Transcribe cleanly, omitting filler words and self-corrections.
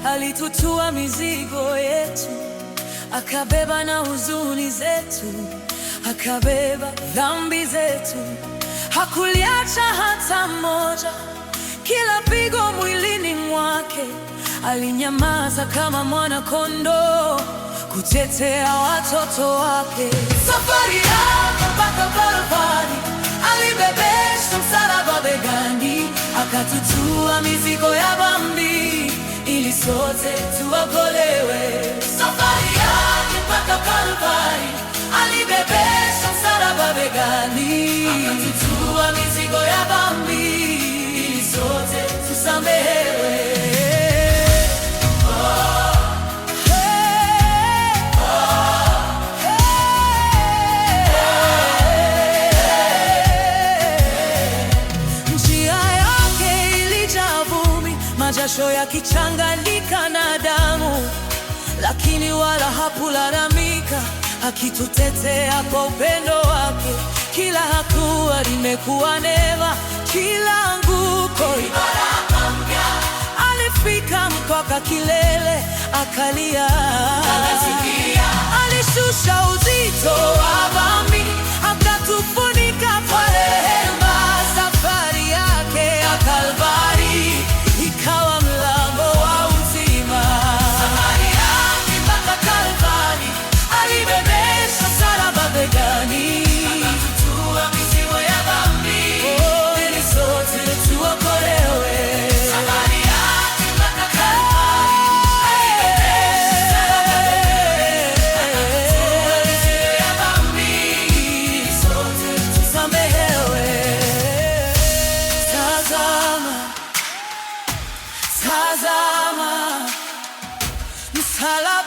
Alitutua mizigo yetu, akabeba na huzuni zetu, akabeba dhambi zetu, hakuliacha hata moja. Kila pigo mwilini mwake alinyamaza kama mwana kondoo kutetea watoto wake. Safari yake mpaka Kalvari, alibebeshwa msalaba begani, akatutua mizigo ya dhambi ili sote tuokolewe. Safari yake mpaka Kalvari, alibebeshwa msalaba begani, akatutua mizigo ya dhambi ili sote tusamehewe. Hey, hey. Njia yake ilijaa vumbi, majasho yakichanganyika na damu, lakini wala hakulalamika, akitutetea kwa upendo wake. Kila hatua limekuwa neema, kila anguko baraka mpya. Alifika mpaka kilele, akalia, alishusha uzito wa dhambi, akatufunika kwa rehema. Safari yake ya Kalvari ikawa mlango wa uzima. Safari yake mpaka Kalvari, alibebeshwa msalaba begani, akatutua mizigo ya dhambi, oh, ili sote tuokolewe. Safari yake mpaka Kalvari, alibebeshwa msalaba begani, akatutua mizigo ya dhambi, ili sote tusamehewe. Tazama, tazama msalaba.